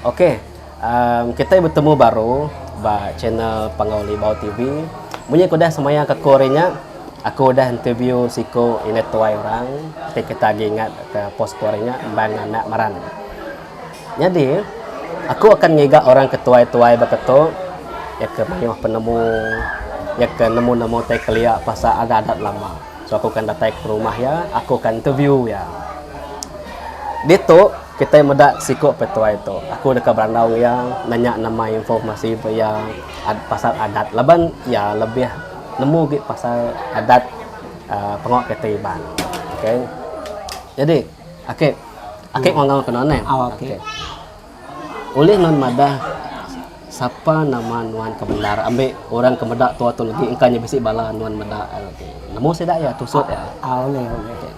Okey, um kitai betemu baru ba channel Panggau Libau TV. Munyi ke udah semaya ke aku hari nya, aku udah interview siku indai tuai orang ti kita agi ingat ke post ku hari nya Bang Anak Maran. Nyadi, aku akan ngiga orang ke tuai-tuai baka tu iya ke mayuh penemu, iya ke nemu-nemu tai kelia pasal adat-adat lama. So aku akan datai ke rumah iya, aku akan interview iya. Ditu kitai meda siku petuai tu. Aku deka berandau enggau iya nanya nama informasi ba iya pasal adat laban iya lebih nemu agi pasal adat uhh pengawa kitai Iban. Okay. Jadi ake ake ngangau ke nuan neh. Okay. Ulih nuan madah sapa nama nuan ke bendar ambi orang ke meda tua tu legi engka nya bisi bala nuan meda legi. Nemu sida iya tusut iya. Au ulih ulih.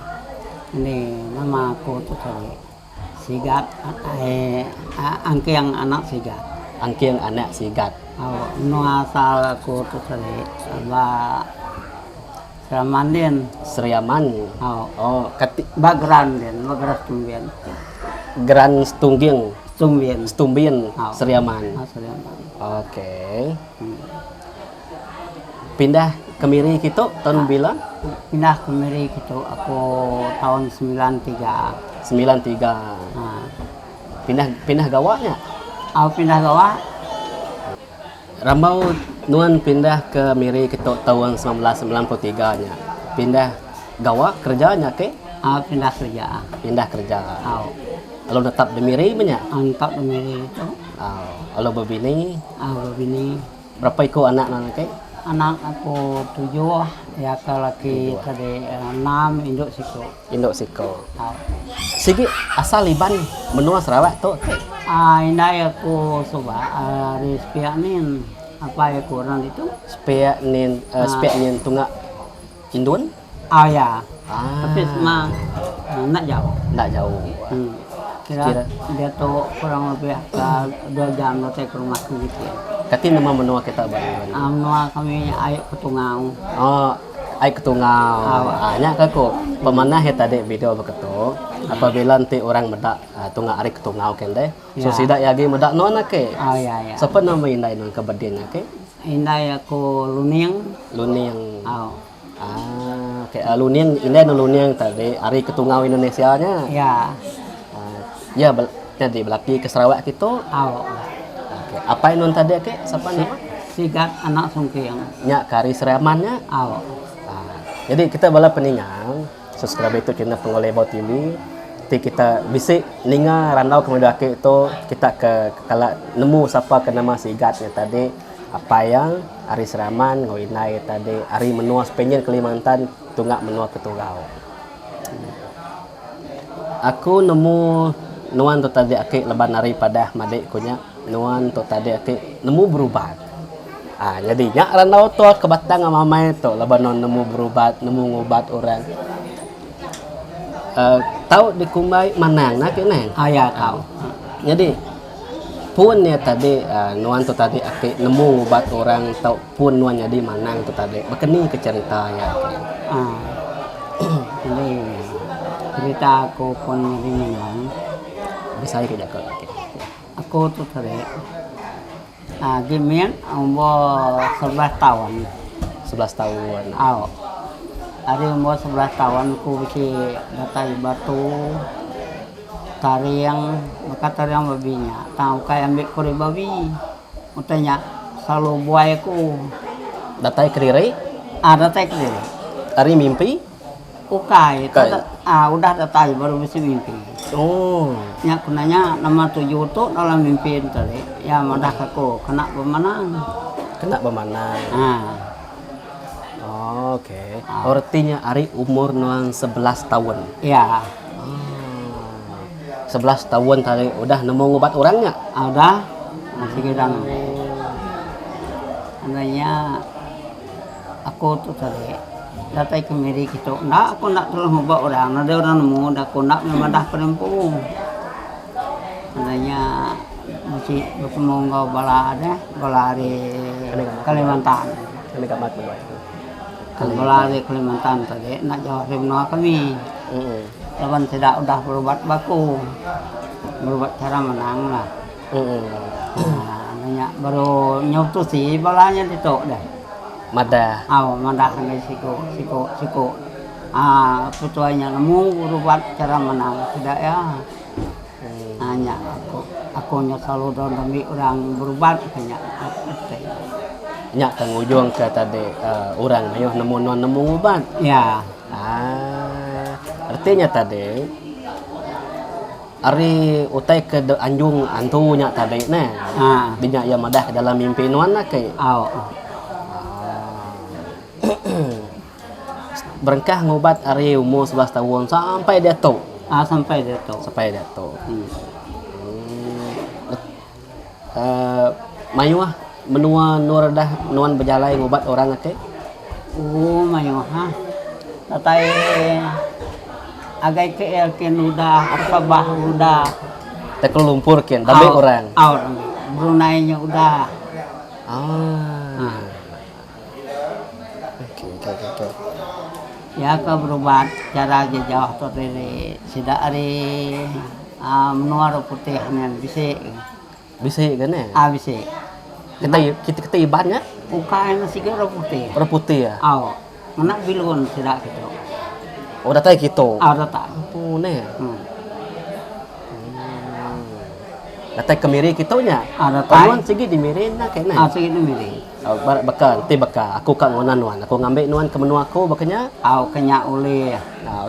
Ini nama aku tu tadi Sigat ai Angking anak Sigat. Angking anak Sigat. Au menua asal aku tu tadi ba Seraman din. Seriaman. Au. Oh, kati. Ba Geran din, ba Geran Setumbin. Geran Setungging. Setumbin. Setumbin, Au. Seriaman. Au, Seriaman. Okey. Pindah ke Miri kitu taun bila? Pindah ke Miri kitu aku taun 93. 93. Ha. Pindah pindah gawa nya? Au pindah gawa. Rambau nuan pindah ke Miri ketu taun 1993 nya. Pindah gawa kereja nya ke? Au pindah kereja. Pindah kereja. Au. Lalu netap di Miri meh nya? Au netap di Miri tu. Au. Lalu bebini? Au bebini. Berapa iku anak nuan ake? Anak aku tujuh, iya ke laki tadi enam, indu siku. Indu siko. Sigi asal Iban menua Sarawak tu ti. Indai aku suba ari sepiak nin apai aku orang ditu. Sepiak nin sepiak nyin tunga Indun? Oh ya. Tapi sema enda jauh. Enda jauh. Kira diatu kurang lebih ka dua jam datai ke rumah ku Bukit. Kati nama menua kita ba Indun? Menua kami ai Ketungau. Oh. Ai ketungau. Aa nya ka ku pemanah iya tadi video baka tu apabila enti orang meda tunga ari ketungau ke ende so sida iya agi meda nuan ake. Sapa nama indai nuan ke bedin ake? Indai aku Luning. Luning. Aa okay Luning indai nuan Luning tadi ari ketungau Indonesia nya. Iya nyadi belaki ke Sarawak kitu. Okay apai nuan tadi ake sapa nama? Sigat anak Sungking. Nya ke ari Sri Aman nya. Au. Jadi kita bala peninga subscriber tu channel Pengulih Bau TV ti kita bisi ninga randau ke meda aki tu kita ke kala nemu sapa ke nama Sigat nya tadi apai iya ari Sri Aman enggau indai iya tadi ari menua Sepenyin Kalimantan tunga menua Ketugau. Aku nemu nuan tu tadi aki laban ari padah madik ku nya. Nuan tu tadi ati nemu berubat. Aa nyadi nya randau tu ke batang amai tu laban nuan nemu berubat nemu ngubat orang. Aaa tau dikumbai manang nah kinih. Aa ya tau. Nyadi pun iya tadi aaa nuan tu tadi ati nemu ngubat orang tau pun nuan nyadi manang tu tadi baka ni ke cherita iya ati. Aa nyadi cherita aku pun nyadi manang. Besai ke jaku ati. Aku tu tadi agi mit umur 11 taun. 11 taun. Au. Ari umur 11 taun aku bisi datai batu taring baka taring babi nya tang ukai ambi ku ari babi. Utai nya selalu buai aku. Datai kediri? Ah datai kediri. Ari mimpi? Ukai, udah datai baru bisi mimpi. Nya ku nanya nama tuju tu dalam mimpi ne tadi. Iya madah ka aku kena bemanang. Kena bemanang. Okey. Oh reti nya ari umur nuan 11 taun. Ya. 11 taun tadi udah nemu ngubat orang nya? Udah. Sigi udah nemu. Enda nya. Aku tu tadi datai ke Miri kitu enda aku enda terus nguba orang nadai orang nemu da aku enda meh madah ke empu. Enda nya bisi betemu enggau bala deh bala ari Kalimantan. Bala ari Kalimantan tadi enda jauh ari menua kami laban sida udah berubat ba aku berubat chara menang lah. Haa nya baru nyau tusi bala nya ditu deh. Madah. Au madah ngagai siku siku siku haa ketuai nya nemu berubat chara manang sida iya. Haa nya aku aku nya selalu dau ngambi orang berubat ke nya. Nya ke ngujung ke tadi uhh orang mayuh nemu nuan nemu ngubat. Ya. Haa reti nya tadi ari utai ke dek anjung antu nya tadi neh. Haa. Dinya iya madah dalam mimpi nuan ake. Au. Berengkah ngubat ari umur 11 taun sampai diatu. Ah sampai diatu. Sampai diatu. Hmm. Uh, mayuh menua nur dah nuan bejalai ngubat orang ake? Oh, mayuh ha. Datai agai KL kin udah, Sabah udah. Tai Kuala Lumpur kin, dambi orang. Au, dambi. Brunei nya udah. Ah. Okey, okey, okey, okey. Iya ke berubat chara jejauh tu diri sida ari aaa menua Orang Putih ngan bisi. Bisi ke neh? Aa bisi. Kita kita kita Iban nya? Ukai ne sigi Orang Putih. Orang Putih ah. Au. Ngena bilun sida kitu. Oh datai kitu. Au datai. Empu neh. Hmm. Datai ke Miri kitu nya? Ah datai. Nuan sigi di Miri enda ke neh? Ah sigi di Miri. Baka enti baka aku ka nguna nuan, aku ngambi nuan ke menua aku baka nya. Au ke nya ulih.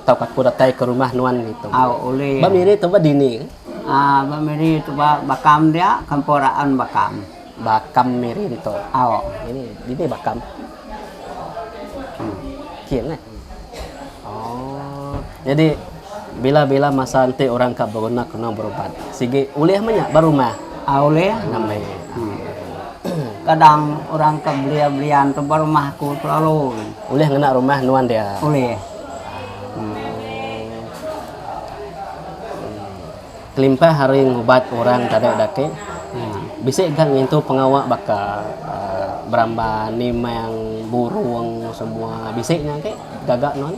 Tauka aku datai ke rumah nuan ditu. Au ulih. Ba Miri tu ba dini ke? Ah ba Miri tu ba Bakam dia, Kampung Raan Bakam. Bakam Miri ditu. Au. Dini dini Bakam. Kin eh. Oh. Jadi bila-bila masa enti orang ka beguna kena berubat sigi ulih meh nya ba rumah. Ah ulih. Ngambi. Hmm. Kadang orang ka belia-belian tu ba rumah aku selalu. Ulih ngena rumah nuan dia. Ulih. Hmm. Kelimpah ari ngubat orang tadi daki, bisi ga ngintu pengawa baka beramban, nimang, burung semua bisi nya agi gaga nuan?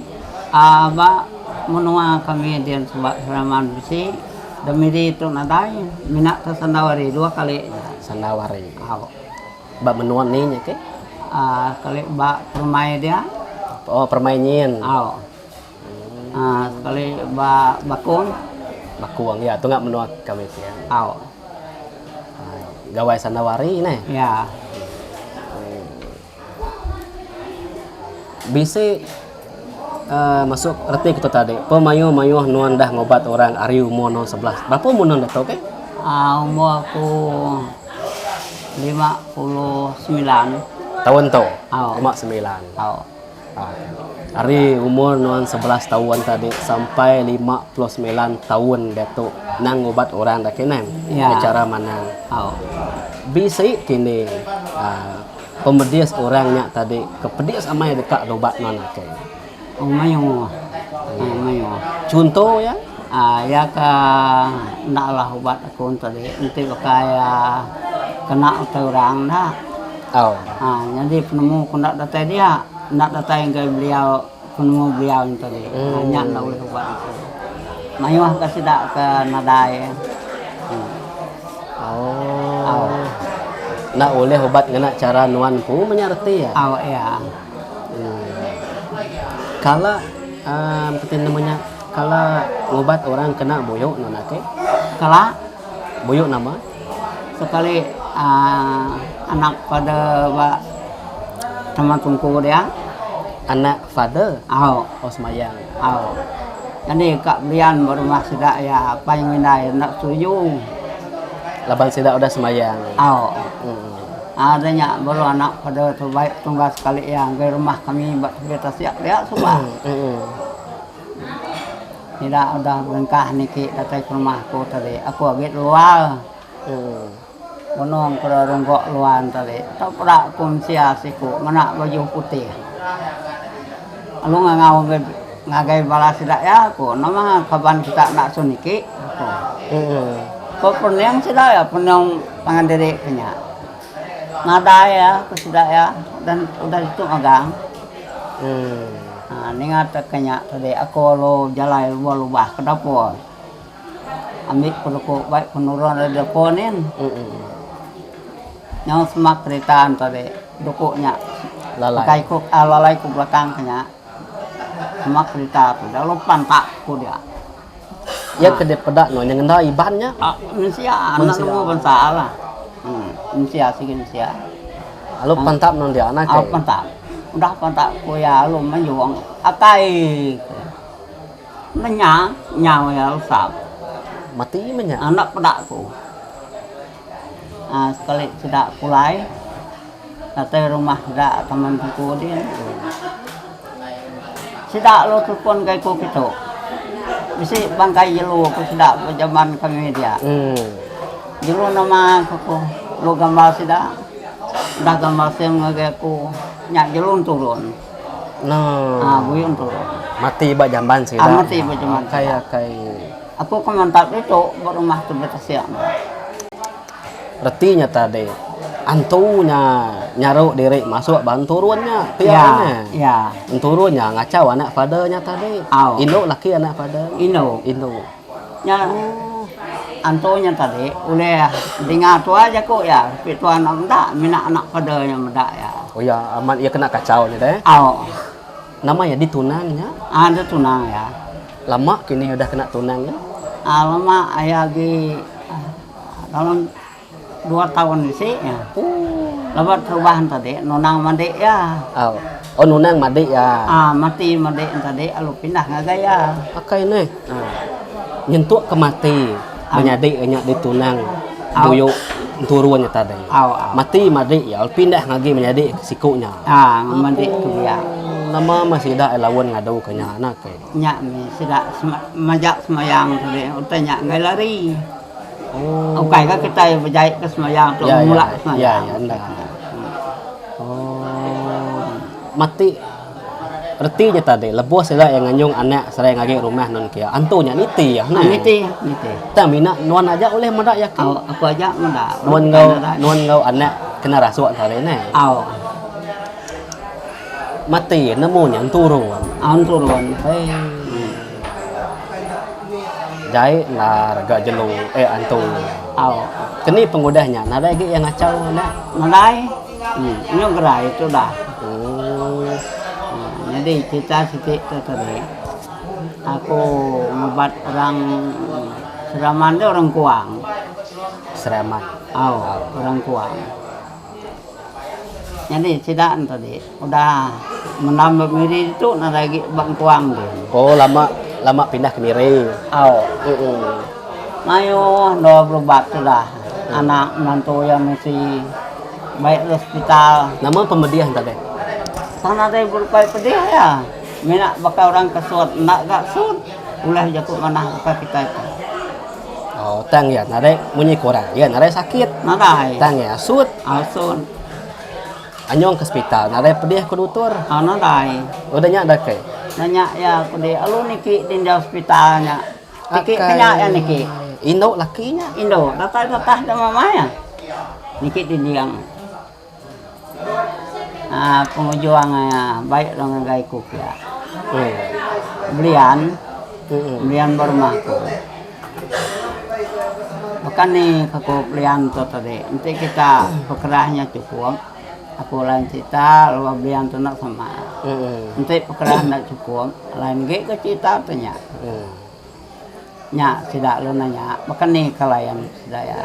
Aaa ba menua kami din suba Seraman bisi da miri tu nadai mina te sandau hari dua kali aja. Sandau hari. Au. Ba menua ni nya agi? Aaa kali ba permai dia. Oh permai nyin. Au. Aaa sekali ba Bakong. Bakong ya tunga menua kami ti. Au. Gawai Sandawari neh. Ya. Bisi aaa masuk reti ku tu tadi pemayuh-mayuh nuan dah ngubat orang ari umur nuan 11. Berapa umur nuan diatu ke? Aaa umur aku 59. Taun tu? Au. 59. Au. Ari umur nuan 11 taun tadi sampai 59 taun diatu nang ngubat orang da kinan Ya. chara manang. Au. Bisi kini aaa pemedis orang nya tadi ke pedis amai deka rubat nuan ake. Oh mayuh. Oh mayuh. Chunto iya? Aaa iya ka enda alah ubat aku tadi enti baka iya kena utai orang da. Au. Aaa nyadi penemu ku enda datai dia, enda datai ngagai beliau penemu beliau nya tadi. Aaa nya enda ulih ubat aku. Mayuh ka sida ke nadai. Oh. Au. Enda ulih ubat ngena chara nuan empu menya reti iya. Au iya. Kala aaa peti nama nya kala ngubat orang kena buyu nuan ake. Kala. Buyu nama? Sekali aaa anak father ba Taman Tungku dia. Anak father? Au. Oh semayang. Au. Nyadi ka belian ba rumah sida iya apai enggau indai enda setuju. Laban sida udah semayang. Au. Aaa udah nya baru anak father tu bai tunggal sekali iya ngagai rumah kami ba tebing tasik dia suba. Sida udah berengkah niki datai ke rumah aku tadi. Aku agi luar. Benung ke runggok luar tadi. Tau peda ku mensia siku ngena baju putih. Lalu ngangau ngagai bala sida iya ku, nama kaban kita enda su niki? Ku. Ko pening sida iya pening pangan diri ke nya. Nadai iya ku sida iya dan udah ditu magang. Ninga te ke nya tadi aku lalu bejalai lubah-lubah ke dapur. Ambi ku duku bai ku nurun ari dapur nyin. Nyau semak kerita ne tadi duku nya. Lalai. Ukai ku lalai ku belakang ke nya. Semak kerita tu lalu pantak ku dia. Iya ke dipeda nuan nya ngenda Iban nya. Mensia enda nemu bansa lah. Mensia sigi mensia. Lalu pantap nuan dia anak ke. Pantap. Udah pantap ku iya lalu manjung akai. Menya nyau iya lesap. Mati meh nya. Enda peda ku. Aaa sekali sida pulai datai rumah sida taman Tengku din. Sida lalu telefon ngagai ku kitu. Bisi bangkai jelu ku sida ba jaman kami dia. Jelu nama ku ku lalu gambar sida. Udah gambar sim ngagai aku nya jelu turun. Aaa buyun turun. Mati ba jamban sida. Mati ba jamban sida. Akai akai. Aku ke mantap ditu ba rumah tu betasik ne. Reti nya tadi, antu nya nyaru diri masuk ba enturun nya pia Ya, ne. ya. Enturun nya ngachau anak father nya tadi. Au. Indu laki anak father. Indu. Indu. Nya antu nya tadi ulih dinga tua jaku iya tapi tua enda meda mina anak father nya meda iya. Oh iya amat iya kena kachau nya deh. Au. Nama iya ditunang nya? Ah ditunang iya. Lama kini udah kena tunang nya? Ah lama iya agi dalam dua taun bisi iya. Laban terubah ne tadi nunang madi iya. Au. Oh nunang madi iya. Ah mati madi ne tadi lalu pindah ngagai iya. Akai neh. Nyentuk ke mati menyadi iya nya ditunang buyu enturun nya tadi. Au au. Mati madi iya lalu pindah ngagai menyadi siku nya. Ah madi ke biak. Nama meh sida laun ngadu ke nya nah ke. Nya mih sida majak semayang tadi utai nya enggai lari. Oh. Ukai ka kitai bejai ka semayang tu Ya, ya. mula semayang. Ya, ya, enda. Oh. Mati reti nya tadi lebuh sida iya nganjung anak serai ngagi rumah nun kia antu nya niti iya ne. Niti, niti. Tang mina nuan aja ulih meda iya ke. Au, aku aja meda. Nuan enggau nuan enggau anak kena rasuk tadi ne. Au. Mati nemu nya enturun. Au enturun. Hei. Jai endar ga jelu eh antu. Au. Keni pengudah nya nadai agi iya ngachau enda? Nadai. Em nya gerai tu dah. Ooh. Nyadi cerita siti tu tadi aku ngubat orang Seraman tu orang Kuang. Seraman. Au orang Kuang. Nyadi sida ne tadi udah mendam ba Miri ditu nadai agi ba Engkuang din. Oh lama lama pindah ke Miri. Au. Heeh. Mayuh endur berubat tudah anak menantu iya mesti baik ke hospital. Nama pemedih ne tadi? Tang nadai berupai pedih iya. Mina baka orang ke sut enda ga sut ulih jaku manah baka kitai tu. Oh, tang iya nadai munyi ku orang. Iya nadai sakit. Nadai. Tang iya asut. Asut. Anyong ke sepital nadai pedih ku dutur. Ah nadai. Udah nya dah ke. Udah nya iya ku di alu niki di enggau sepital nya. Niki ke nya iya niki. Indu laki nya. Indu datai datah da mama iya. Niki di diang. Aaa pengujung iya baik lalu ngagai ku pia. Belian, belian ba rumah ku. Baka ni ka ku belian tu tadi enti kita pekerah nya chukup aku lain cerita lalu belian tu enda sama. Enti pekerah enda chukup lain agi ka cerita tu nya. Nya sida lalu nanya baka ni ka layan sida iya.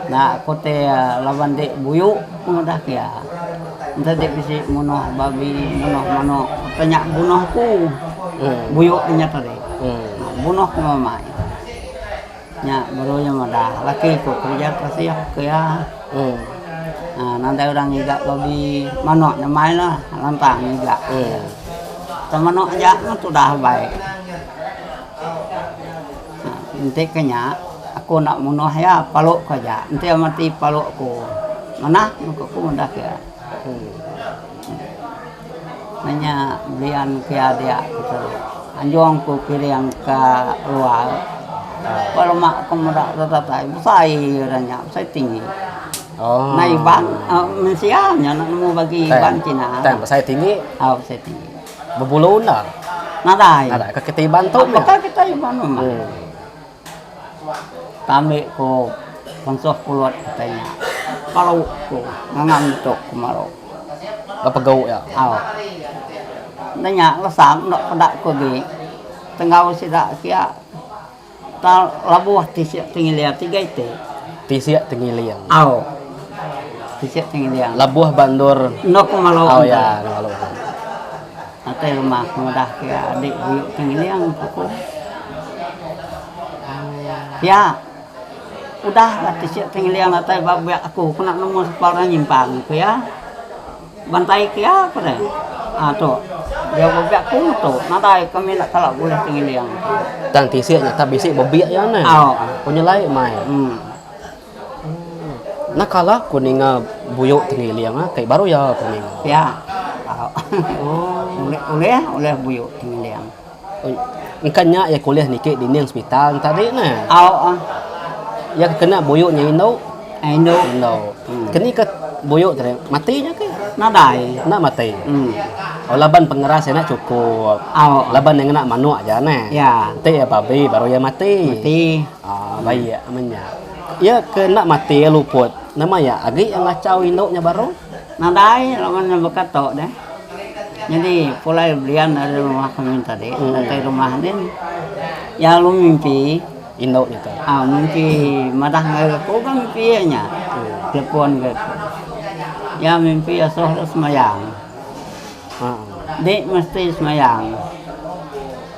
Enda ku ti laban ti buyu pengudah ke iya. Enti ti bisi munuh babi munuh manuk te nya bunuh ku buyu nya tadi. Bunuh ku mamai. Nya baru iya madah laki ku kereja tasik ku iya. Aaa nadai orang ngiga babi manuk nyamai lah lantang ngiga. Tang manuk aja meh tudah bai. Enti ke nya, aku enda munuh iya, palu ku aja. Enti iya mati palu ku manah meh ku aku madah ke iya. Meh nya belian ke iya dia ku tadi. Anjung ku piring ke luar. Ba lema ku meda datai besai ira nya, besai tinggi. Oh. Nah Iban mensia nya nemu bagi Iban Cina. Tang besai tinggi. Au besai tinggi. Bebulu enda? Nadai. Nadai ka kitai Iban tu meh. Baka kitai Iban memang. Hmm. Tambi ku pansuh pulut kitai nya. Palu ku ngangam ditu ku maru. Ba pegu iya. Au. Enda nya lesap enda peda ku agi. Tenggau sida kia ta labuh tisik tengiling tiga iti. Tisik tengiling. Au. Tisik tengiling. Labuh ba endur. Enda ku malu. Au iya malu. Atai rumah ku madah ke adik buyu tengiling ku ku. Pia udah ga tisik tengiling atai ba biak aku ku nak nemu sapa orang nyimpang ku iya. Bantai ke iya ku deh. Ha tu dia ba biak ku tu nadai kami enda kala bulih tengiling. Tang tisik nya tak bisi bebiak iya neh. Au. Ku nyelai mai. Em. Enda kala ku ninga buyu tengiling ah kai baru iya ku ninga. Pia. Ulih ulih ulih buyu tengiling. Engka nya iya ke ulih niki dinding sepital tadi neh. Au ah. Iya ke kena buyu nya indu. Indu. Indu. Keni ke buyu tadi mati nya ke? Nadai. Enda mati. Em. Oh laban pengeras iya enda chukup. Au. Laban iya ngena manuk aja neh. Ya. Enti iya babi baru iya mati. Mati. Aaa baik meh nya. Iya ke enda mati iya luput nama iya agi iya ngachau indu nya baru. Nadai laban nya baka tu deh. Nyadi pulai belian ari rumah kami tadi datai rumah din iya lalu mimpi. Indu nya tu. Aaa mimpi madah ngagai aku ga mimpi iya nya. Telepon ngagai aku. Iya mimpi asuh dep semayang. Dik mesti semayang.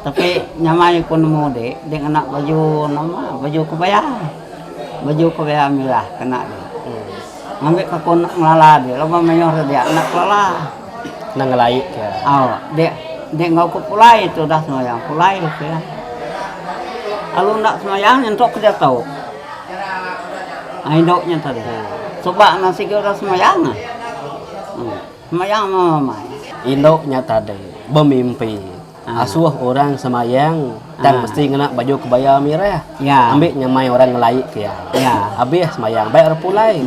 Tapi nyamai ku nemu dik, dik ngena baju nama baju kebaya. Baju kebaya mirah kena dik. Ngambi ka ku ngelala dik laban mayuh re dia enda kelala. Enda ngelai ke. Au dik dik enggau ku pulai tu dah semayang pulai ku iya. Lalu enda semayang nyentuk ke diatu. Indu nya tadi. Suba ne sigi udah semayang. Semayang meh. Indu nya tadi bemimpi asuh orang semayang tang mesti ngena baju kebaya mirah ambi nyamai orang ngelai ke iya. Abih semayang bai orang pulai.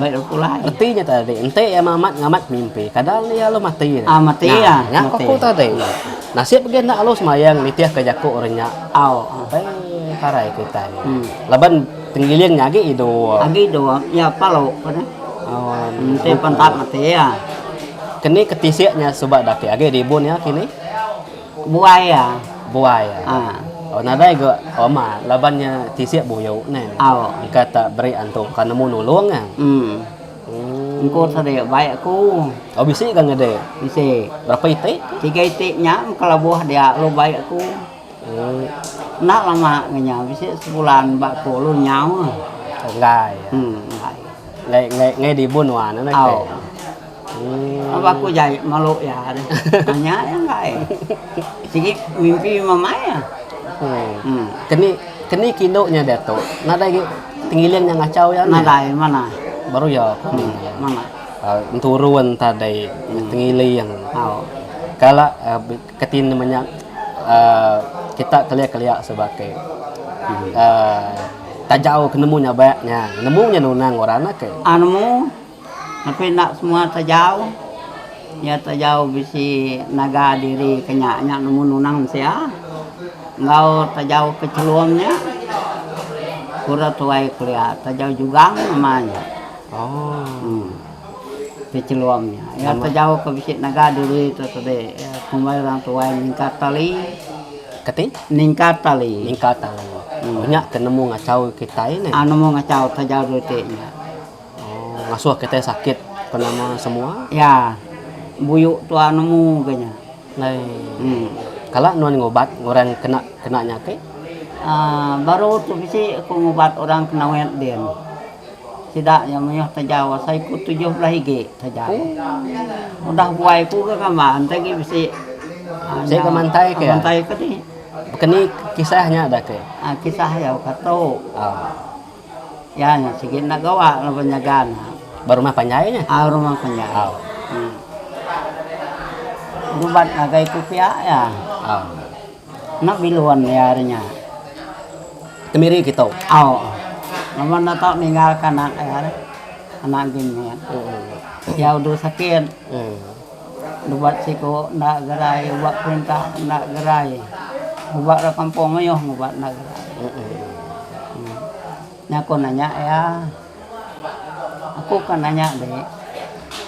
Reti nya tadi enti iya amat ngamat mimpi kadang iya lalu mati. Nah nya ko aku tadi. Nasib agi enda lalu semayang nitih ka jaku orang nya. Bai parai kitai. Laban tenggiling nya agi idup. Agi idup iya palu. Enti pantap mati iya. Keni ke tisik nya suba daki agi ribun iya kini? Buai iya. Buai iya. Ha. Oh nadai ga oma laban nya tisik buyu neh. Au. Engka tak beri antu ka nemu nulung iya. Em. Engku tadi bai aku. Oh bisi ga ngede? Bisi. Berapa iti? Tiga iti nya kelabuh dia lalu bai aku. Em. Enda lama ga nya bisi sebulan ba aku lalu nyau. Enggai. Em enggai. Ngai ngai ngai dibun nuan neh Au. Aba aku jai malu iya deh. Nya iya enggai. Sigi mimpi mamai iya. Hmm. Keni keni kindu nya diatu nadai agi tengiling nya ngachau iya neh. Nadai manah. Baru iya keni. Manah. Enturun tadi tengiling. Au. Kala keti ne menya uhh kita kelia kelia sebake uhh tajau ke nemu nyabak nya nemu nya nunang orang ake. Ah nemu. Tapi enda semua tajau. Iya tajau bisi naga diri ke nya nya nemu nunang mensia. Enggau tajau ke chelum nya kura tuai kelia tajau jugang nama nya. Oh. Ke chelum nya. Iya tajau ke bisi naga diri tu tadi kumbai orang tuai ningkat tali. Kati? Ningkat tali. Ningkat tali. Nya ke nemu ngachau kitai neh. Ah nemu ngachau tajau diri nya. Oh, ngasuh kitai sakit penama semua. Ya. Buyu tua nemu ga nya. Nai. Hmm. Kala nuan ngubat orang kena kena nya ke? Uh, baru tu bisi aku ngubat orang kena wet din. Sida nya mayuh tajau asai ku 17 igi tajau. Oh. Udah buai ku ke gambar enti agi bisi. Bisi ke mantai ke? Mantai ke ni. Keni kisah nya dah ke? Ah, kisah ya katu. Ah. Ya nya sigi enda gawa laban nyaga ne. Ba rumah panjai nya? Ah rumah panjai. Au. Hmm. Berubat ngagai ku pia ya. Au. Enda bilun ya ari nya. Kemiri kitu. Au. Laban enda tau ninggal ka anak iya deh. Anak agi mit. Hmm. Iya udu sakit. Hmm. Ubat siku enda gerai, ubat perintah enda gerai. Ubat ra kampung mayuh ngubat enda gerai. Hmm. Nya aku nanya iya. Aku ka nanya dik,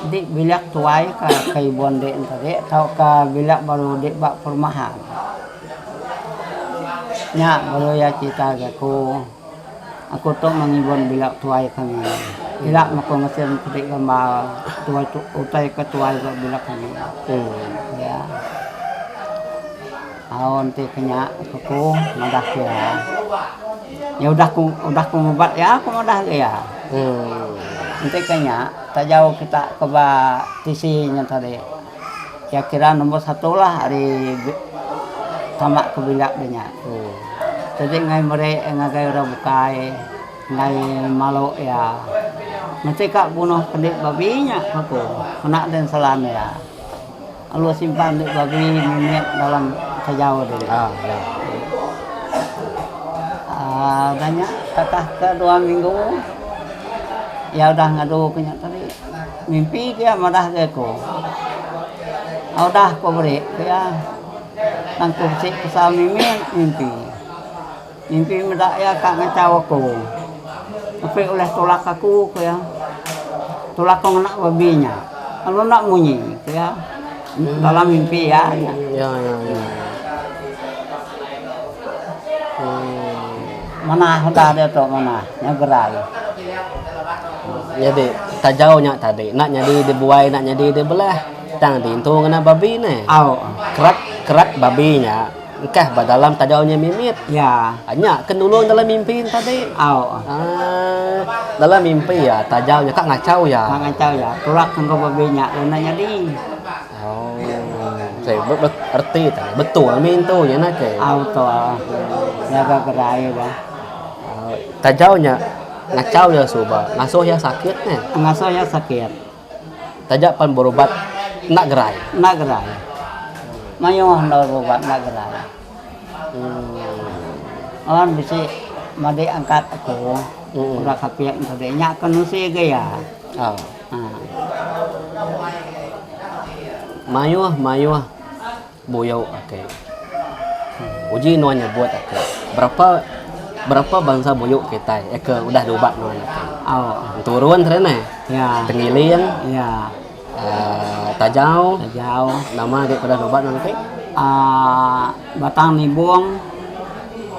dik bilik tuai ka ke ibun dik enti dik tauka bilik baru dik ba perumahan. Nya baru iya cerita ga aku, aku tu meh ngibun bilik tuai kami. Ila meh aku ngesin ke dik gambar tuai utai ke tuai ba bilik kami. Iya. Au enti ke nya ku madah ke iya. Iya udah ku udah ku ngubat iya ku madah ke iya. Enti ke nya tajau kita ke ba tisi nya tadi iya kira nombor satu lah ari tama ke bilik de nya. Jadi enggai meri ngagai orang bukai enggai malu iya. Mesti ka bunuh kendi babi nya ku kena den selan iya. Lalu simpan duit babi mimit dalam tajau diri. Aaa udah nya takah ke dua minggu iya udah ngadu ke nya tadi mimpi ke iya madah ke aku. Udah ku beri ke iya tang ku bisi pasal mimit mimpi. Mimpi meda iya ka ngachau aku. Tapi ulih tulak aku ku iya. Tulak aku ngena babi nya. Lalu enda munyi ku iya. Dalam mimpi iya nya. Ya ya ya. Manah udah diatu manah nya gerai. Nyadi tajau nya tadi enda nyadi dibuai enda nyadi dibelah tang diintu ngena babi neh. Au. Kerat kerat babi nya. Engkah ba dalam tajau nya mimit. Ya. Nya ke nulung dalam mimpi ne tadi. Au. Aaa dalam mimpi iya tajau nya ka ngachau iya. Ka ngachau iya. Tulak enggau babi nya lalu enda nyadi. Oh. Sei be be reti tadi. Betul mih intu nya nah ke. Au betul. Jaga gerai bah. Tajau nya ngachau iya suba ngasuh iya sakit neh. Ngasuh iya sakit. Taja pan berubat enda gerai. Enda gerai. Mayuh endur berubat enda gerai. Laban bisi madi angkat aku ura kapit tadi nya ke nusi ga iya. Mayuh mayuh buyu ake. Uji nuan nyebut ake berapa berapa bansa buyu kitai ke udah diubat nuan ake. Enturun tadi neh. Tengiling. Aaa tajau. Tajau. Nama agi ke udah diubat nuan ake? Aaa batang nibung.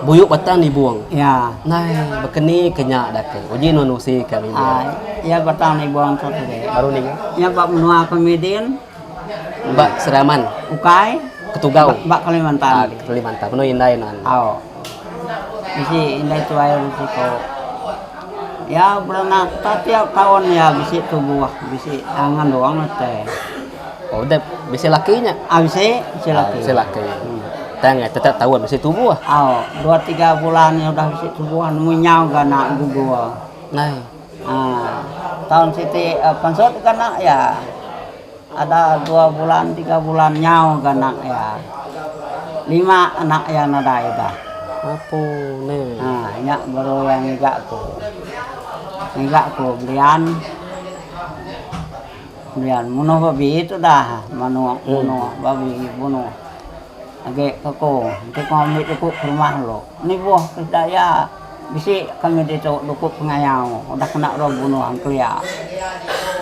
Buyu batang nibung. Ya. Nai bekeni ke nya da ake. Uji nuan usi ke mimbi. Aaa iya batang nibung tu tadi. Baru ninga. Nya ba menua ke midin. Ba Seraman. Ukai. Ketugau. Ba Kalimantan. Ah, Kalimantan. Menu indai nuan. Au. Bisi indai tuai orang siko. Ya beranak tiap taun ya bisi tubuh, bisi angan doang utai. Oh, dep bisi laki nya? Ah, bisi, bisi ah, laki. Bisi laki. Tang eh tetap taun bisi tubuh. Au, dua tiga bulan ya udah bisi tubuh nemu nyau ga anak gugur. Nai. Ah, taun siti pansut ga anak iya. Ada dua bulan tiga bulan nyau ga anak iya. Lima anak iya nadai dah. Apu neh. Ah, nya baru iya ngiga ku. Ngiga ku belian. Belian munuh babi tu dah, manuk bunuh, babi bunuh. Agi ke ku, enti ku ambi duku ke rumah dulu. Nibuh ke sida iya bisi kami ditu duku pengayau udah kena orang bunuh kelia.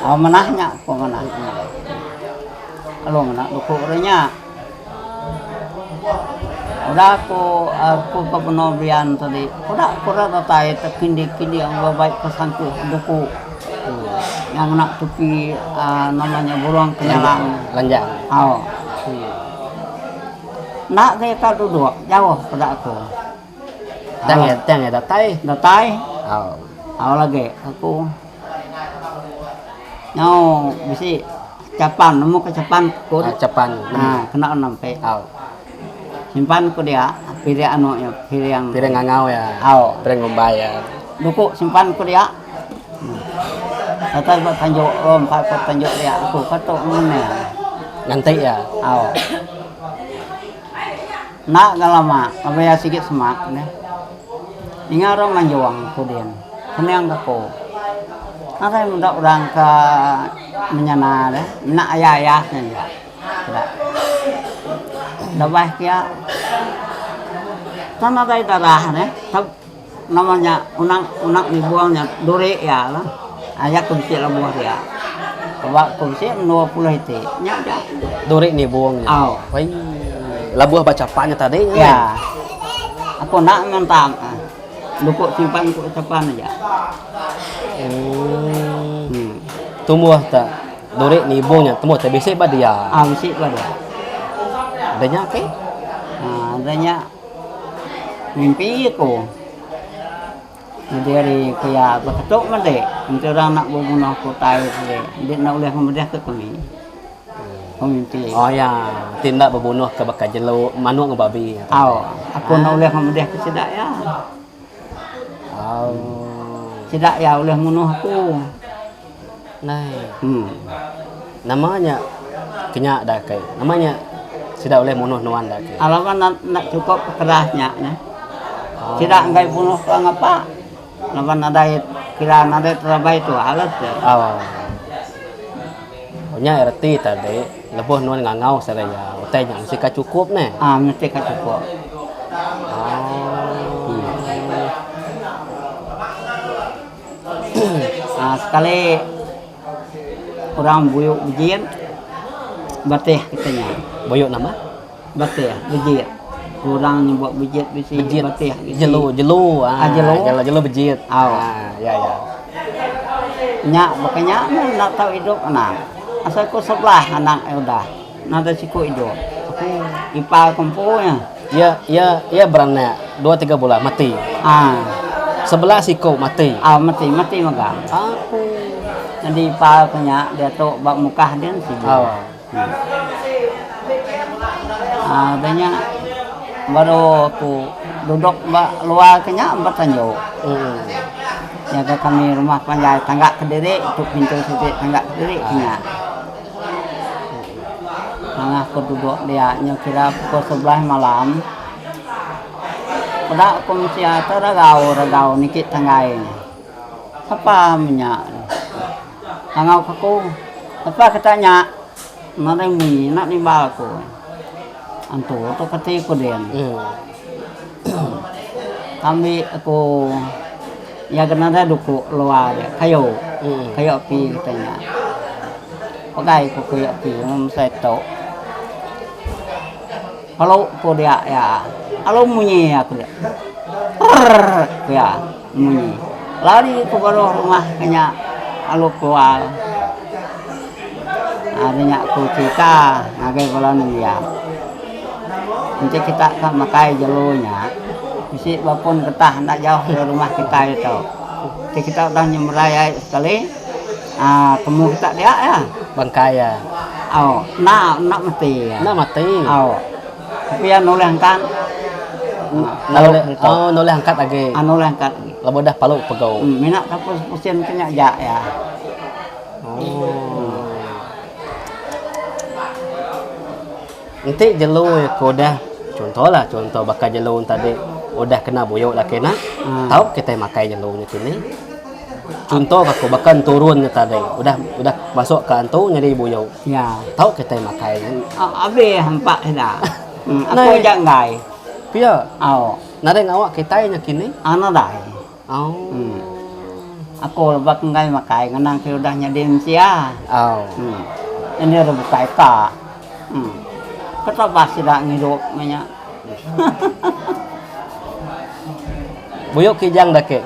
Au manah nya ku manah. Lalu ngena duku orang nya. Udah ku aku ke benung rian tadi udah ku ira datai tekinding-kinding bebai ke sangkuh duku. Nya ngena tupi aaa nama nya burung kenyalang. Lanjang. Au. Enda ga ika duduk jauh peda aku. Tang iya tang iya datai. Datai. Au. Au lagi aku. Nyau bisi chapan nemu ke chapan ku. Ah chapan. Ha kena nampi. Au. Simpan ku dia piring anu iya piring. Piring ngangau iya. Au. Piring ngumbai iya. Duku simpan ku dia. Datai ba tanju empai ku tanju dia aku ka tu mene. Nganti iya. Au. Enda ga lama laban iya sigi semak neh. Ninga orang manjung ku din kening ka ku. Nadai meda orang ka menyana deh mena ayah-ayah nya aja peda. Lebih kiya tang nadai darah neh. Nama nya unang unang nibung nya duri iya lah. Aya ke bisi lebuh dia. Ba ku bisi 20 iti. Nya aja. Duri nibung nya. Au. Wei. Lebuh ba chapan nya tadi nya. Ya. Aku enda ngentam. Duku simpan ku chapan aja. Hmm. Tumbuh ta duri nibung nya tumbuh ta bisi ba dia. Ah bisi ba dia. Udah nya ke? Ah udah nya Mimpi aku. Nyadi ari keia baka tu madi enti orang nak bebunuh aku utai tadi enti enda ulih ngemedih ke kami. Ku mimpi. Oh iya, ti enda bebunuh ke baka jelu manuk enggau babi. Au, aku enda ulih ngemedih ke sida iya. Au. Sida iya ulih munuh aku. Nai. Nama nya kenya da kai. Nama nya sida ulih munuh nuan da kai. Laban enda chukup keras nya neh. Sida enggai bunuh ka ngapa laban nadai kira nadai terabai tuah lah te. Au. Nya reti tadi lebuh nuan ngangau sida iya utai nya mesti ka chukup neh. Ah mesti ka chukup. Aaa sekali orang buyu bejit batih kita nya. Buyu nama? Batih bejit. Orang nyebut bejit bisi bejit batih bisi. Jelu jelu ah jelu jelu, jelu bejit. Au. Ah ya ya. Nya baka nya meh enda tau idup anak. Asal ku sebelah anak iya udah nadai siku idup. Aku ipar ku empu nya. Iya iya iya beranak dua tiga bulan mati. Ah. Sebelah siku mati. Ah mati mati mega. Apu. Nyadi ipar ku nya diatu ba Mukah din sibu. Oh. Ah udah nya baru aku duduk ba luar ke nya ba tanju. Hmm. Nyaga kami rumah panjai tangga kediri tu pintu siti tangga kediri ke nya. Nengah ku duduk dia nyau kira pukul sebelas malam peda ku mensia te regau regau niki tanggai nya. Sapa menya ngangau ke aku sapa kita nya nadai munyi enda nimbal aku. Antu tu kati ku din. Ambi aku iya ke nadai duku luar dia kayu kayu api kita nya. Pegai ku kayu api meh mesai tu. Lalu ku dia iya lalu munyi aku dia prrrr ku iya munyi. Lari ku baruh rumah ke nya lalu keluar. Ari nya ku cherita ngagai bala nembiak. Enti kita ka makai jelu nya bisi ba pun getah enda jauh ari rumah kitai tu. Enti kita udah nyemerai ai sekali aaa temu kita dia iya. Bangkai iya. Au enda enda mati iya. Enda mati. Au tapi iya nulih angkat. Nulih oh nulih angkat agi. Aa nulih angkat agi. Lebuh udah palu pegau. Mina ka pusin ke nya aja iya. Oh. Enti jelu ke udah chunto lah chunto baka jelu tadi udah kena buyu laki ne tau kitai makai jelu nya kini. Chunto ka aku baka enturun nya tadi udah udah masuk ka antu nyadi buyu tau kitai makai nya. Abih empa sida. Aku aja enggai. Pia. Au. Nadai ngawa kitai nya kini. Nadai. Au. Aku lebuh ke enggai makai ngenang ke udah nyadi mensia. Au. Nyadi orang bukai ka. Keterubah sida ngidup meh nya. Buyuk kijang da ke?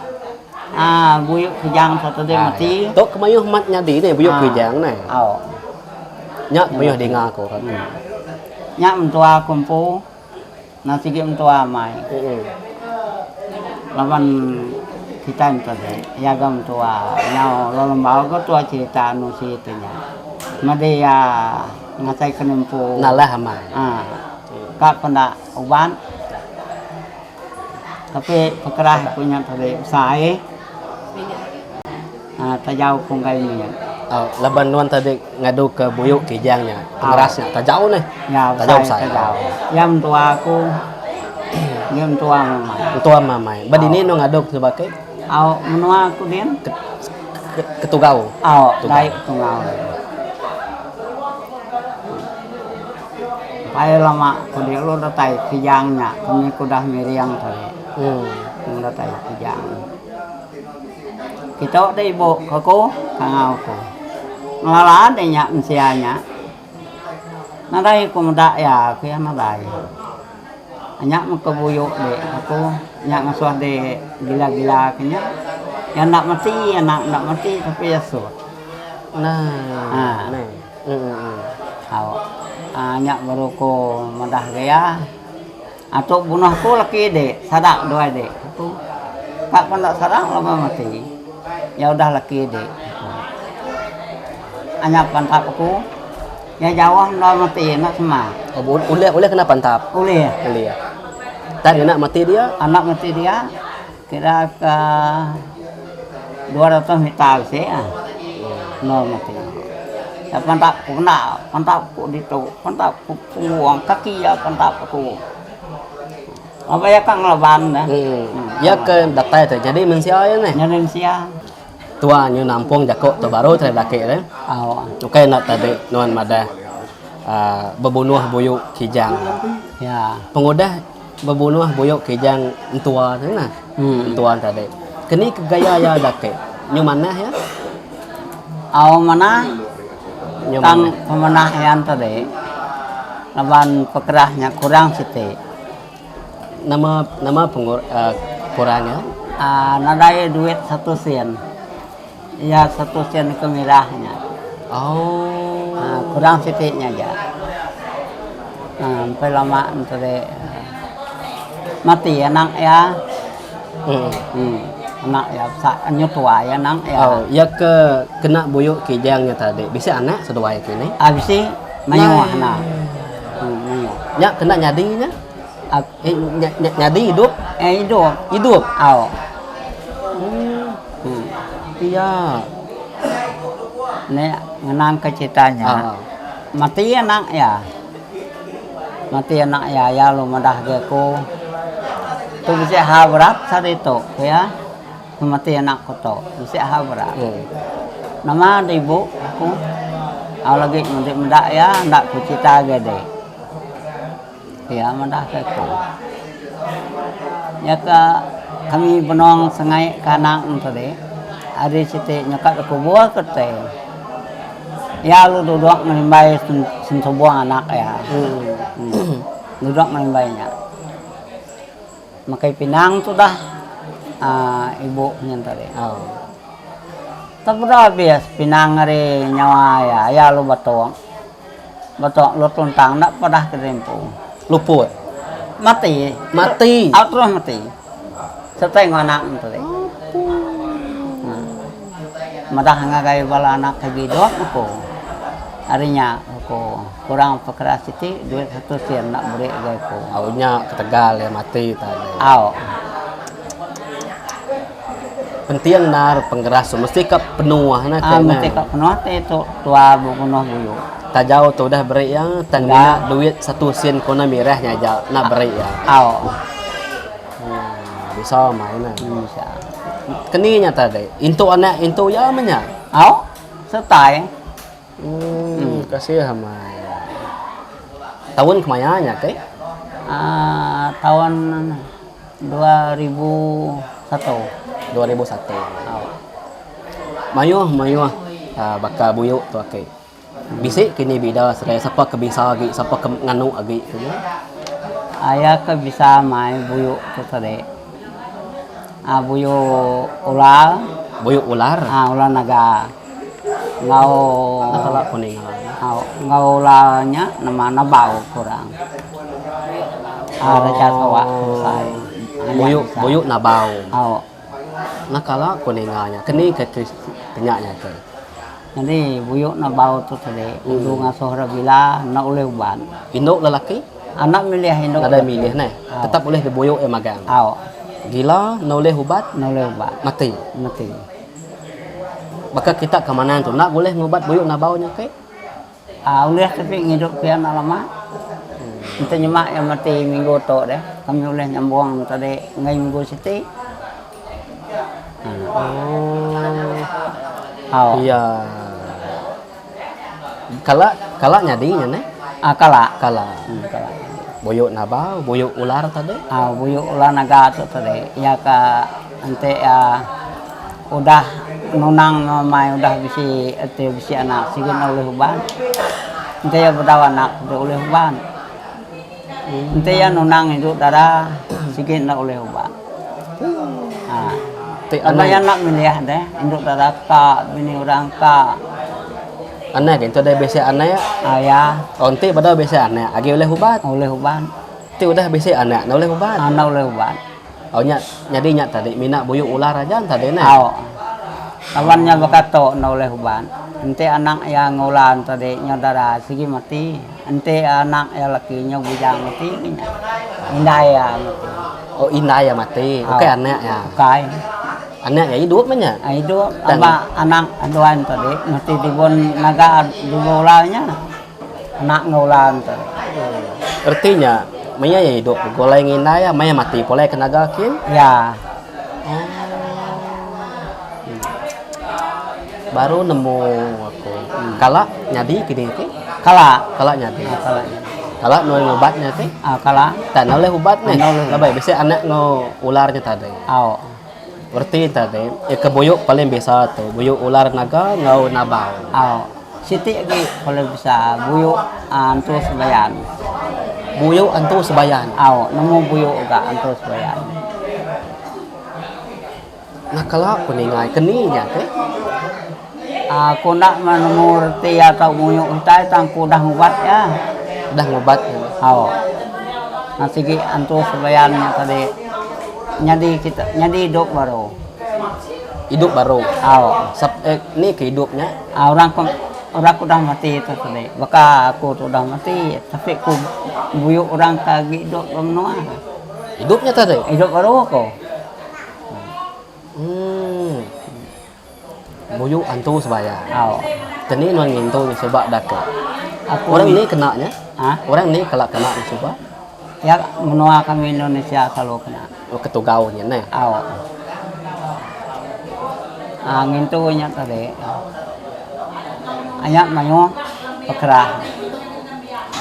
Aa buyuk kijang satu deh mati. Tu ke mayuh mat nyadi neh buyuk kijang neh. Au. Nya mayuh dinga aku. Nya mentua aku empu. Nah sigi mentua amai. Laban kitai enti agi iya ga mentua nyau lalu lembau ga tua cherita anu siti nya. Madi iya ngasai ke nempu. Ngalah amai. Aa ka penda ubat tapi pekerah ku nya tadi besai. Aa tajau ku enggai mit. Laban nuan tadi ngadu ke buyu kijang nya pengeras nya tajau neh. Ya tajau besai tajau. Ya mentua aku ngi mentua mamai. Mentua mamai. Ba dini nuan ngadu ke suba ke? Au menua aku din. Ketugau. Au dai Ketungau. Pai lama ku dia lalu datai kijang nya kami ku udah miring tadi. Datai kijang. Kitu deh ibu ko aku kangau ku. Ngelala deh nya mensia nya. Nadai ku meda iya ku iya nadai. Nya meh ke buyu deh aku nya ngasuh deh gila-gila ke nya. Iya enda mati anak enda mati tapi iya sut. Nah. Au nya baru ku madah ga iya. Atu bunuh aku laki dik sadak duai dik aku. Ka pun enda sadak laban mati. Iya udah laki dik aku. Anyap pantap aku. Iya jauh enda mati enda semak. Oh ulih ulih kena pantap. Ulih. Ulih. Tang anak mati dia. Anak mati dia kira ka 200 meter bisi ah. Endur mati. Iya pantap ku kena pantap ku ditu pantap ku punggung kaki iya pantap aku. Laban iya ka ngelaban ne. Iya ke datai tu nyadi mensia iya neh. Nyadi mensia. Tua nyu nampung jaku tu baru tadi laki tu. Au. Ukai enda tadi nuan madah aaa bebunuh buyu kijang. Ya. Pengudah bebunuh buyu kijang entua tu nah. Entua tadi. Keni ke gaya iya daki? Nyu manah iya? Au manah. Tang pemanah iya tadi laban pekerah nya kurang siti. Nama nama pengur uhh kurang iya? Uhh nadai duit satu sen. Iya satu sen ke mirah nya. Oh. Uhh kurang siti nya aja. Uhh empai lama ne tadi mati anak iya. Uhh. Anak iya nyu tuai anak iya. Oh, iya ke kena buyu kijang nya tadi bisi anak seduai ke ni? Ah bisi mayuh anak. Mayuh. Nya kena nyadi nya? Eh nyadi idup? Eh idup. Idup? Au. Uhh. Pia. Ne ngenang ke cerita nya. Mati anak iya. Mati anak iya, iya lalu madah agi aku, Tu bisi hal berat sehari tu, ku iya. Mati anak ku tu, bisi hal berat. Nama deh ibu aku, au lagi mende meda iya enda ku cerita agi deh. Ku iya madah ke aku. Iya ka kami benung sengai ke anak ne tadi, ari siti nyukat da kubur ke ti. Iya lalu duduk ngerimbai sentubung anak iya. Duduk ngerimbai nya. Makai pinang tudah uhh ibu nyin tadi. Tepeda abis pinang ari nyawa iya, iya lalu batung. Batung lalu tuntang enda padah kediri empu. Luput. Mati. Mati. Au terus mati. Sertai enggau anak ne tadi. Madah ngagai bala anak ke agi idup aku. Ari nya aku kurang pekara siti duit satu sen enda beri agai aku. Au nya ketegal iya mati tadi. Au. Penting endar pengeras tu mesti ka penuh ne Ah mesti ka penuh ti tu tua bebunuh buyu. Tajau tu udah beri iya tang mina duit satu sen kona mirah nya aja enda beri iya. Au. Bisa mai ne. Bisa. Keni nya tadi? Intu anak intu iya meh nya? Au, setai. Uhh kasih amai. Taun kemaya nya ti? Aaa taun 2001. 2001. Au. Mayuh mayuh baka buyu tu ake. Bisi kini bida seraya sapa ke bisa agi sapa ke nganu agi ku nya. Aya ke bisa mai buyu tu tadi uhh buyu ular. Buyu ular? Uhh ular naga enggau Enda kala ku ninga. Enggau ular nya nama nabau ku orang uhh raja sawa ke besai. Buyu buyu nabau. Au. Enda kala ku ninga nya keni ke nya nya ke. Nyadi buyu ne bau tu tadi udu ngasuh ira bila enda ulih ubat. Indu lelaki? Anak milih indu. Nadai milih neh. Tetap ulih dibuyu iya magang. Au. Gila enda ulih ubat? Enda ulih ubat. Mati. Mati. Baka kita ke manang tu enda bulih ngubat buyu nabau nya ke? Aaa ulih tapi ngidup ke iya enda lama. Enti nyema iya mati minggu tu deh kami ulih nyambung tadi enggai minggu siti. Ooh. Au. Iya. Kala kala nyadi nya neh. Ah kala. Kala. Kala. Buyuk nabau, buyuk ular tadi. Au buyuk ular naga tu tadi iya ka enti iya udah nunang mai udah bisi enti bisi anak sigi ne ulih uban. Enti iya bedau anak sigi ulih uban. Enti iya nunang indu dara sigi enda ulih uban. Haa laban iya enda milih deh indu dara ka bini orang ka. Anak agi enti udah bisi anak. Aya. Oh enti bedau bisi anak agi ulih ubat. Ulih ubat. Enti udah bisi anak enda ulih ubat. Enda ulih ubat. Oh nya nyadi nya tadi mina buyu ular aja tadi neh. Au. Laban nya baka tu enda ulih ubat. Enti anak iya ngulan tadi nyau dara sigi mati. Enti anak iya laki nyau bujang mati meh nya. Indai iya mati. Oh indai iya mati ukai anak iya. Ukai. Anak iya idup meh nya. Idup aba anak aduan tadi mesti tibun naga dua ular nya. Anak enggau ular tadi. Reti nya maya iya idup begulai ngan indai iya maya mati pulai ke naga kin. Ya. Baru nemu aku. Kala nyadi kini ti? Kala. Kala nyadi. Kala nyadi. Kala nuan ngubat nya ti? Kala. Tak enda ulih ubat neh. Enda ulih. Labai bisi anak enggau ular nya tadi. Au. Reti tadi, iya ke buyuk paling bisa tu, buyuk ular naga enggau nabau. Au. Siti agi paling bisa, buyuk antu sebayan. Buyuk antu sebayan? Au, nemu buyuk ga antu sebayan. Nah kala ku ninga ke ni nya ke? Aku enda meh nemu reti iya tau nguyuk utai tang aku udah ngubat iya. Udah ngubat iya. Au. Ngan sigi antu sebayan nya tadi nyadi kita nyadi idup baru. Idup baru. Au. Sep eh ni ke idup nya? Au orang ke orang ke udah mati tu tadi. Baka aku tu udah mati tapi ku buyuk orang ke agi idup ba menua. Idup nya tadi? Idup baru aku. Uhh. Buyu antu sebaya. Au. Keni nuan ngintu nya suba da ke. Aku Orang ni kena nya? Ha? Orang ni kala kena nya suba? Ya menua kami Indonesia selalu kena. Oh ketugau nya neh. Au. Ha ngintu nya tadi. Anya mayuh pekerah.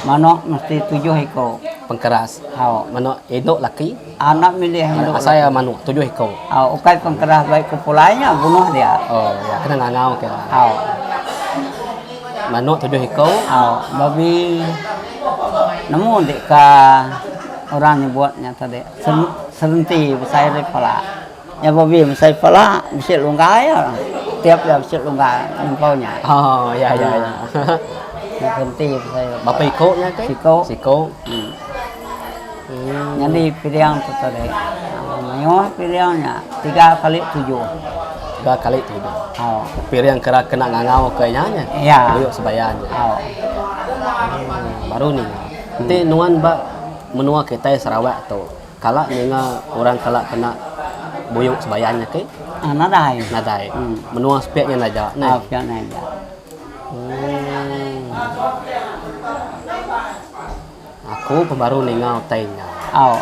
Manok mesti tujuh iko. Pengkeras. Au. Manok indu laki? Anak milih indu. Asai iya manuk tujuh iku. Au ukai pengkerah bai ku pulai nya bunuh dia. Oh ya kena ngangau ke. Au. Manuk tujuh iku. Au babi nemu dik ka orang nyebut nya tadi serenti besai ari pala. Nya babi besai pala bisi lungga iya. Tiap iya bisi lungga nempau nya. Oh ya ya ya. Serenti besai. Berapa iku nya ke? Siku. Siku. Nyadi piring tu tadi mayuh piring nya tiga kali tujuh. Tiga kali tujuh. Au. Piring kera kena ngangau ke nya nya. Ya. Buyuk sebaya nya. Au. Baru ninga. Enti nuan ba menua kitai Sarawak tu kala ninga orang kala kena buyuk sebaya nya ke? Nadai. Nadai. Menua sepik nya aja neh. Au sepik nya aja. Uhh. Aku pembaru ninga utai nya. Au.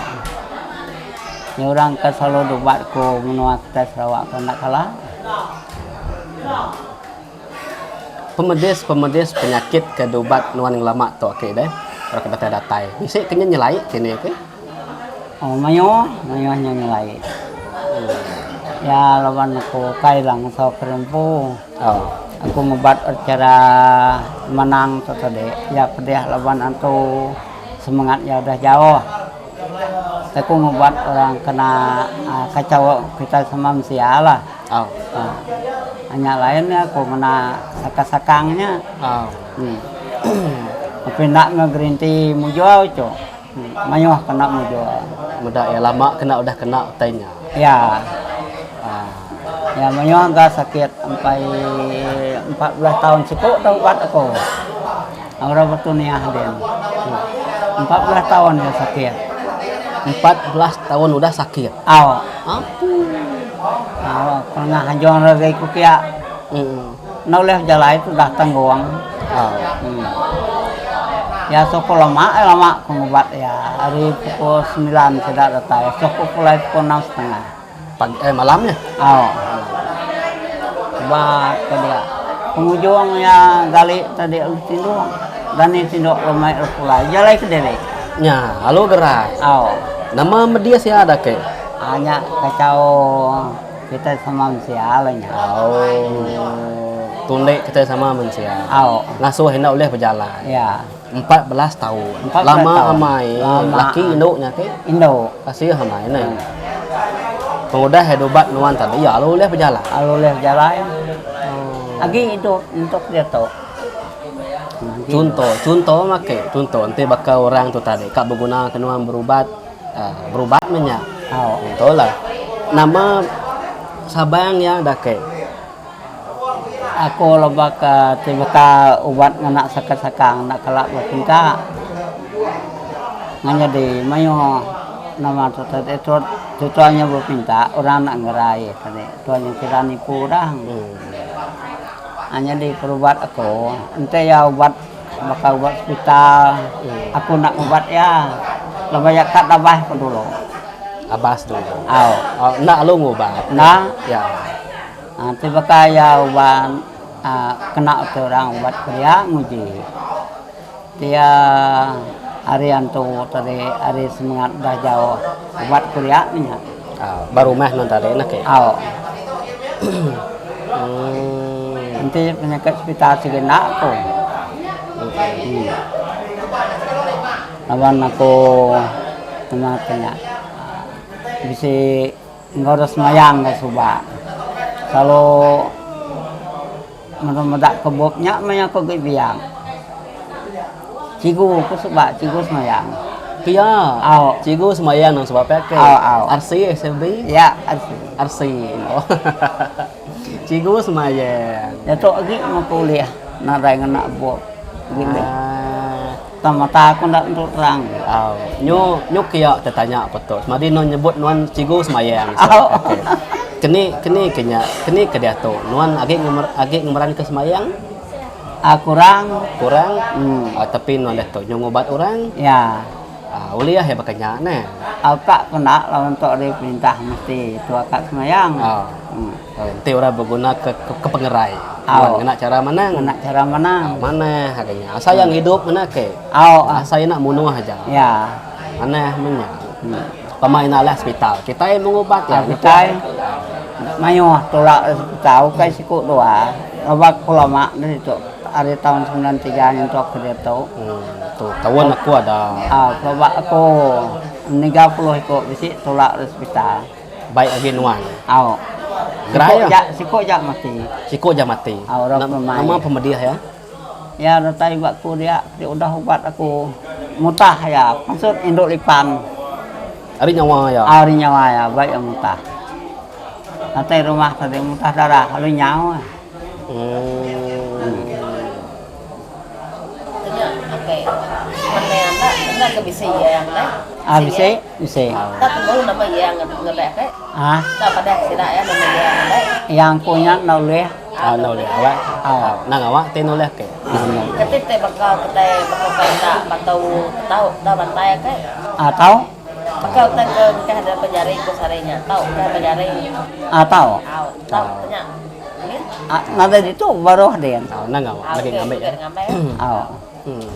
Nya orang ke selalu dubat ku menua kitai Sarawak ke enda kala. Pemedis pemedis penyakit ke dubat nuan ngelama tu ake deh. Orang ke datai datai. Bisi ke nya nyelai kini ake. Oh mayuh, mayuh nya nyelai. Ya laban aku ukai lah ngesau kerempu. Au. Aku ngubat chara manang tu tadi iya pedih laban antu semengat iya udah jauh. Aku ngubat orang kena uhh kachau kitai sama mensia lah. Au. Uhh nya lain nya aku ngena sakang sakang nya. Au. Tapi enda meh gerinti mujur tu. Mayuh kena mujur. Meda iya lama kena udah kena utai nya. Iya. Iya mayuh ga sakit empai 14 taun siku tau ubat aku. Orang Batu Niah din. 14 taun iya sakit. 14 taun udah sakit. Au. Apu. Au pernah anjung ngagai ku kiya. Enda ulih bejalai tu dah tanggung. Au. Ya soko lama lama ku ngubat iya ari pukul semilan sida datai soko pulai pukul enam setengah. Pagi eh malam nya. Au. Ubat ke dia. Pengujung iya gali tadi lalu tinduk. Dani tinduk lalu mai lalu pulai jalai kediri. Nya, alu gerai. Au. Nama medis iya da ke? Ah nya kacau kitai sama mensia lah nya. Au. Tundi kitai sama mensia. Au. Ngasuh enda ulih bejalai. Ya. 14 taun. 14 Lama taun. amai Lama. laki indu nya ke? Indu. Kasih amai neh. Pengudah iya ubat nuan tadi iya lalu ulih bejalai. Lalu ulih bejalai. Oh. Agi idup nyentuk diatu. Chunto, chunto make, chunto enti baka orang tu tadi ka beguna ke nuan berubat uhh berubat meh nya. Chunto lah. Nama sabang iya da ke. Aku leba ke ti baka ubat ngena sakang-sakang enda kala bepinta. Nyadi mayuh nama tu tadi tuan nya bepinta orang enda ngerai tadi tuan nya kira nipu orang. Nyadi perubat aku enti iya ubat baka ubat hospital aku enda ngubat iya laban iya ka dabah ku dulu. Abas dulu. Au. Enda lalu ngubat. Enda. Ya. Ti baka iya ubat uhh kena ti orang ubat kelia nguji. Ti iya ari antu tadi ari semengat dah jauh ubat kelia meh nya. Ba rumah nuan tadi nah ke. Au. Uhh. Enti penyakit hospital sigi enda ku. Uhh. Laban aku nama ti nya bisi enggau da semayang da suba selalu meda meda ke bup nya meh aku agi biak. Cikgu ku suba cikgu semayang. Pia. Au. Cikgu semayang nang suba pia ke. Au au. RC SMB? Ya RC. RC. Oh. Cikgu semayang. Diatu agi meh ku ulih nadai ngena bup. Agi ulih. Ah. Tang mata aku enda tentu terang. Au. Nyu nyu kia tetanya petu. Semadi nuan nyebut nuan cikgu semayang. Au. Okay. Keni keni ke nya keni ke diatu nuan agi ngemer agi ngemeranka semayang? Ah kurang. Kurang. Hmm. Ah, tapi nuan diatu nyu ngubat orang. Ya. Ah, ulih iya baka nya neh. Au ka penda lawan tu ari perintah mesti tua ka semayang. Ah. Hmm. Enti orang beguna ke ke pengerai. Au. Nuan ngena cara manang. Ngena cara manang. Au manah aga nya. Asai yang idup mena ke. Au. Asai enda munuh aja. Ya. Manah meh nya. Hmm. Pama ina alah sepital. Kitai mengubat ya. Kitai mayuh tulak hospital ukai siku dua. Aba ku lama ditu ari taun 93 nyentuk ke diatu. Hmm, tu taun aku ada. Ah, pelaba aku 30 iku bisi tulak di hospital. Baik agi nuan. Au. Gerai Siku ja, siku ja mati. Siku ja mati. Au, orang pemai. Nama pemedih ya? Ya datai ba aku dia, ti udah ubat aku mutah ya, maksud indu lipan. Ari nyawa ya. Ari nyawa ya, ba iya mutah. Datai rumah tadi mutah darah lalu nyau. Hmm. Nya akai mene anda enda ke bisi yang deh. Ah bisi, bisi. Tak temu nama yang ngedek akai. Ah. Tak padah sida ya nama yang ngedek. Yang ku nya enda ulih. Ah enda ulih awak. Ah. Nang awak ti nulih ke. Kati ti baka kitai baka kai enda batau tau enda bantai akai. Ah tau. Baka utai ke engkah da pejari ku sehari nya tau engkah pejari. Ah tau. Au tau nya. Ulih. Ah nadai ditu baruh din. Au nang awak lagi ngambi. Au. Hmm.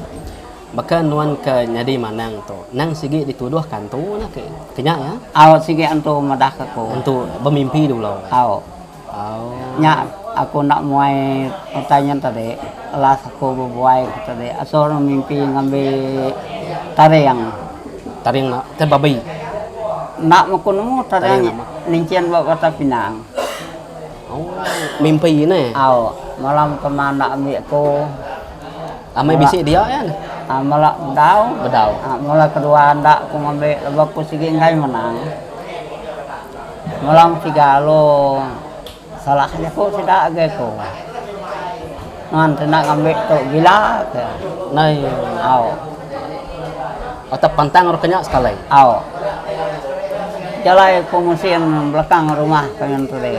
Baka nuan ke nyadi manang tu nang sigi dituduh ka antu nah ke nya ya. Au sigi antu madah ka ku. Antu bemimpi dulu. Au. Au. Nya aku enda muai utai nya tadi last aku bebuai ku tadi asuh ne mimpi ngambi taring. Taring enda tai babi. Enda meh ku nemu taring ninchin ba Batang Pinang. Oh mimpi neh. Au malam pema enda ambi aku. Amai bisi dia iya neh. Mala bedau. Bedau. Mala kedua enda ku ngambi lebuh aku sigi enggai menang. Malam tiga alu salah jaku sida agi ku. Nuan ti enda ngambi tu gila ke. Nai. Au. Atau pantang orang kenya sekali. Au. Jalai ku musin belakang rumah pengen tadi.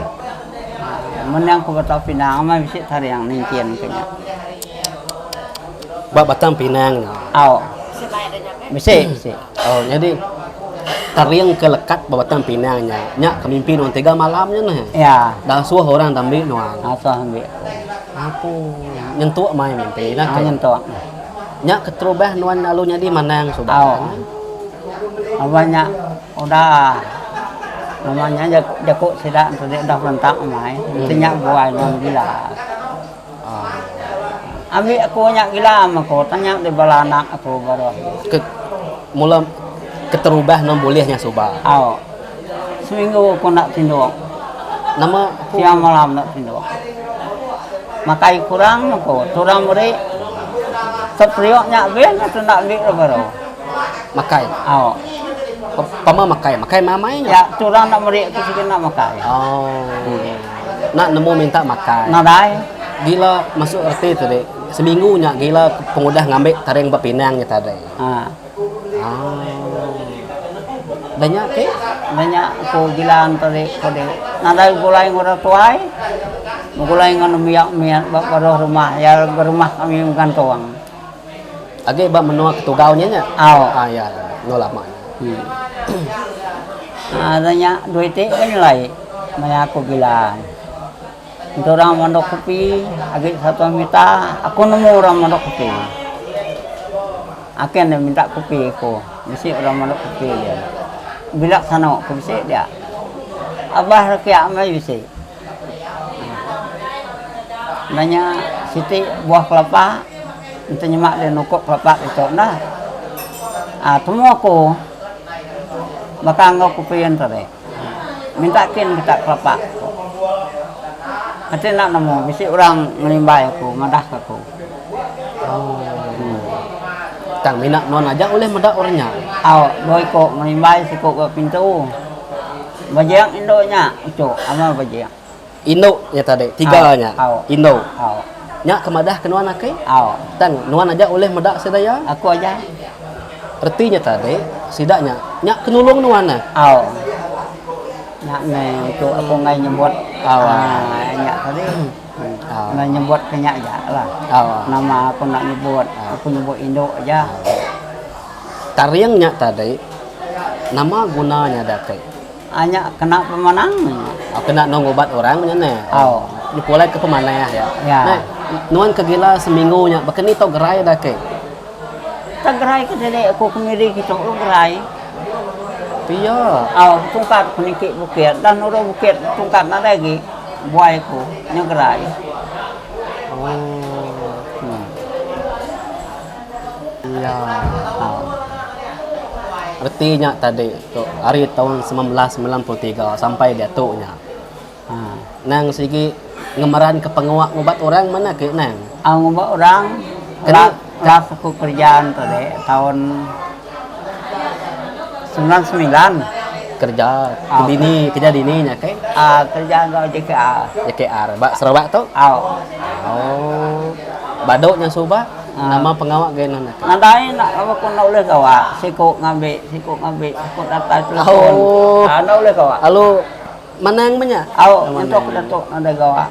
Mending ku Batang Pinang amai bisi taring ninchin ke nya. Ba Batang Pinang nya. Au. Bisi, bisi. Oh, nyadi taring ke lekat ba Batang Pinang nya, nya ke mimpi nuan tiga malam nya neh. Ya. Dasuh orang tambi nuan. Dasuh ambi. Apu, nyentuk mai mimpi nah ke. Nyentuk. Nya keterubah nuan lalu nyadi manang suba. Au. Laban nya udah nama nya jaku sida enti udah berentak amai enti nya buai nuan gila. Ambi aku nya gila meh aku tanya deh bala anak aku baruh. Ke mula keterubah nuan bulih nya suba. Au. Seminggu aku enda tinduk. Nama aku. Siang malam enda tinduk. Makai kurang meh aku. Turang meri seperiuk nya abih nya tu enda ambi ira baru. Makai. Au. Pama makai, makai mamai nya. Ya, turang enda meri aku sigi enda makai. Oh. Enda nemu minta makai. Nadai. Gila masuk reti tadi. Seminggu nya gila pengudah ngambi taring ba pinang nya tadi. Ha. Ah. Dah nya ke? Dah nya aku gila tadi ku di. Nadai begulai enggau orang tuai. Begulai enggau nembiak mit ba baruh rumah ya ba rumah kami begantung. Agi ba menua Ketugau nya nya? Au. Ah ya, enggau lama nya. Aa dah nya duit ti ke nyelai maya aku gila. Enti orang mandok kopi agi satu mita aku nemu orang mandok kopi. Akin ne minta kopi ku bisi orang mandok kopi dia. Bila sano ku bisi dia. Abah rekia meh bisi. Enda nya siti buah kelapa enti nyema dia nukuk kelapa ditu enda. Aaa temu aku baka enggau kopi yen tadi. Minta kin kita kelapa ku. Enti enda nemu bisi orang ngelimbai aku madah ka aku. Tang mina nuan aja ulih meda orang nya. Au dua iku ngelimbai siku ba pintu. Bajing indu nya uchu amal bajing. Indu nya tadi tiga nya. Indu. Au. Nya ke madah ke nuan aki. Au. Tang nuan aja ulih meda sida iya. Aku aja. Reti nya tadi sida nya nya ke nulung nuan eh. Au. Nya meh uchu aku enggai nyebut aaa nya tadi. Enggai nyebut ke nya aja lah. Nama aku enda nyebut, aku nyebut indu aja. Taring nya tadi nama guna nya dati? Aa nya kena pemanang nya. Au kena nuan ngubat orang nya neh. Au. Dipulai ke pemanah ya. Ya. Neh nuan ke gila seminggu nya baka ni tau gerai daki? Tak gerai ke diri aku ke miri kitu lu gerai. Pia. Au tungkat ku niki bukit dah nurun bukit tungkat nadai agi buai ku nya gerai. Oh. Iya. Reti nya tadi tu ari taun 1993 sampai diatu nya. Nang sigi ngemeranka pengawa ngubat orang mene ke nang. Au ngubat orang Kena last aku kerja tadi taun 99. Kerja ke dini, kerja dini nya ke? Ah kerja enggau JKR. JKR ba Sarawak tu? Au. Oh. Badu nya suba nama pengawa gaya nuan aka? Nadai enda laban ku enda ulih gawa, siku ngambi, siku ngambi, siku datai telefon. Oh. Ah enda ulih gawa. Lalu manang meh nya? Au, nyentuk ke diatu nadai gawa.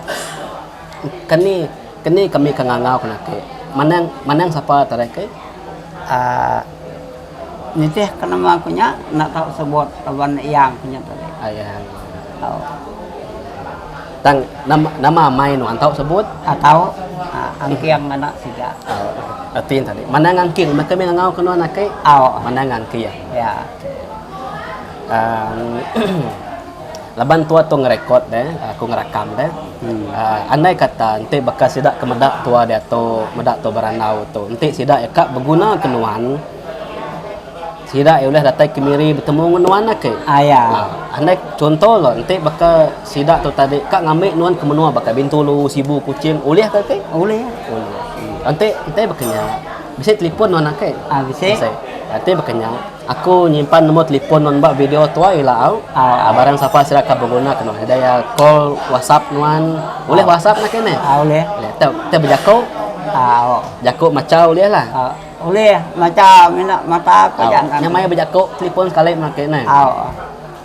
Keni keni kami ke ngangau ke nake. Manang manang sapa tarai ke? Aaa nitih ke nama ku nya enda tau sebut laban iyang ku nya tadi. Iyang. Tau. Tang nama nama amai nuan tau sebut? Ah tau. Angking anak siga. Reti tadi. Manang angking meh kami ngangau ke nuan ake? Au. Manang angking. Ya. Aaa Laban tua tu ngerekod deh, aku ngerakam deh. Andai kata enti baka sida ke meda tua diatu, meda tua berandau tu, enti sida iya ka beguna ke nuan, sida iya ulih datai ke Miri betemu ngan nuan ake. Andai chunto lo enti baka sida tu tadi ka ngambi nuan ke menua baka Bintulu, Sibu, Kuching ulih ke ake? Ulih. Ulih. Enti enti baka nya bisi telefon nuan ake? Bisi. Enti baka nya. Aku nyimpan nombor telefon nuan ba video tua ila au. Barang sapa sida ka beguna ke nuan. Ida iya call whatsapp nuan. Ulih whatsapp naka neh? Ulih. Tau tau bejaku. Jaku macha ulih lah. Ulih macha mina mata aku aja. Nya maya bejaku telefon sekali meh ake neh.